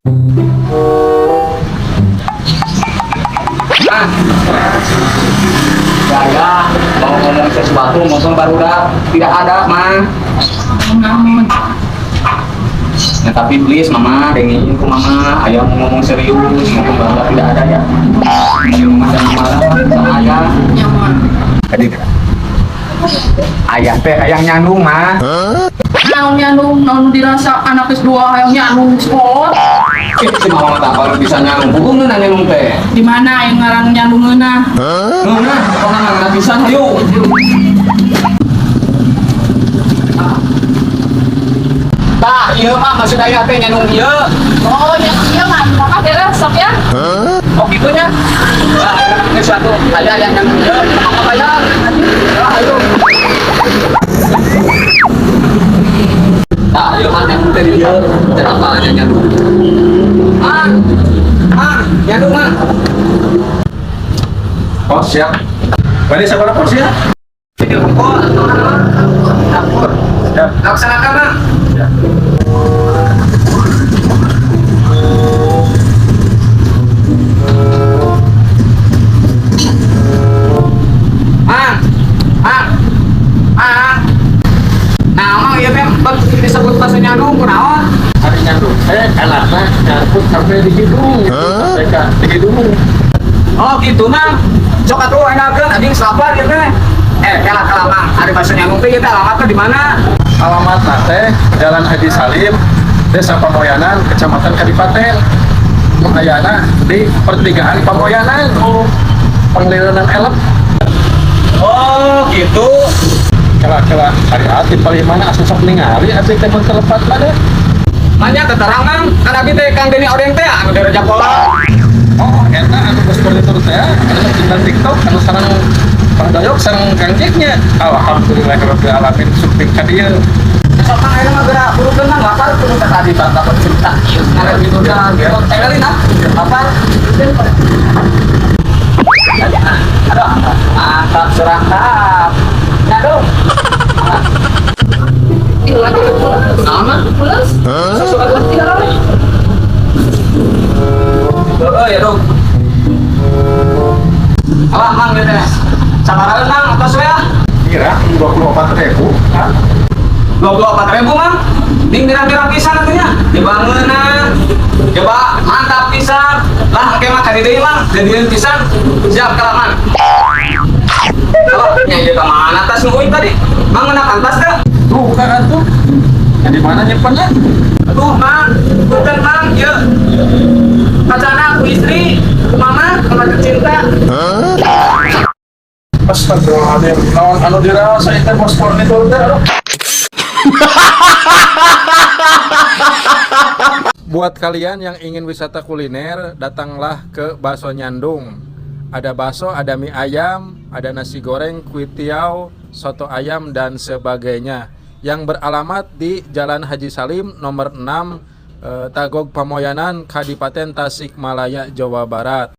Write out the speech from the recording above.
Ah, gaya mau ngomong sesuatu mumpung barudak tidak ada mah. Naon? Ya, tapi please, Mama, dengin ku Mama, ayah mau ngomong serius, mumpung barudak tidak ada ya. Ayo, Mama jangan marah sama ayah. Nyaman. Tadi ayah teh hayang nyandung, Mah. Naon nyandung, naon dirasa anak geus dua hayang nyandung sekolah. Eh, si Mama mah tak kalau bisa nyandung, puguh ngeunah nyandung teh. Di mana yang ngaran nyandung ngeunah? Ngeunah, pokona ngeunah pisan, hayu. Tah, ieu mah maksud ayah teh nyandung ieu. Oh, ya iya mah, maka beres sok ya. Oh, gitu nya. Nah, ini suatu ayah yang nyandung ieu, mama bayar. Ya, ayo. Nah, ayo mah nyandung teh di dieu. Teh apa nya nyandung? Ah, ah, nyandung mah. Oh, siap. Bade sabaraha porsi ya? Ini rokok atau apa? Dapur. Siap. Laksanakan, Mang. Siap. Mang, Mang, Mang. Nah, Mang, ieu teh bet disebut bahasa nyandung kunaon? Ari nyandung teh anakna nyangkut sampai di hidung gitu. Sampai ka di hidung. Oh, gitu, Mang. Sok atuh enakeun anjing lapar ieu teh. Eh, kela kela Mang, ari bahasa nyandung teh ieu teh alamatna di mana? Alamatna teh Jalan Haji Salim, Desa Pamoyanan, Kecamatan Kadipaten. Nu ayana di pertigaan Pamoyanan. Oh, Panglirenan Elep. Oh, gitu. Kela-kela ari ati paling mana asup sok ningali atuh teh mun telepat mah deh. Manya teterang, Mang, kan abi teh Kang Deni Odeng teh anu di Reja Pola. Oh, eta anu bos furnitur teh, anu cinta TikTok, anu sareng Bang Doyok sareng Kang Jacknya. Alhamdulillahirabbil alamin suping ka dieu. Sok Mang, ayeuna mah geura burukeun, Mang, lapar kudu teh tadi bang dapat cerita ieu. Ngaran gitu dah. Tinggalin ah. Lapar. Aduh, mantap serangkap. Nyandung. Ih, lagi Nama? Plus. Sesuatu. Tiga rame. Oh, ya dong. Alah, Mang, gitu teh. Sabaraha, Mang, atos we ah. Kira 24.000. 24 ribu, Mang. Ding mirang-mirang pisan atuh nya. Dibangunan. Coba mantap pisan. Lah, engke mah kadi deui, Mang. Jadian pisan. Siap kalah, Mang. Kalau nya ieu ka mana tas nu euy tadi? Mang ngeunah tas teh? Tuh kan atuh. Ya, di mana nyimpennya? Aduh, Mang. Punten, Mang, ieu. Kacana ku istri, ku mama, mama tercinta. Astagfirullahaladzim. Naon anu dirasa itu bos furnitur teh aduh. Buat kalian yang ingin wisata kuliner, datanglah ke Bakso Nyandung. Ada bakso, ada mie ayam, ada nasi goreng, kue tiaw, soto ayam, dan sebagainya. Yang beralamat di Jalan Haji Salim nomor 6, Tagog Pamoyanan, Kadipaten Tasikmalaya, Jawa Barat.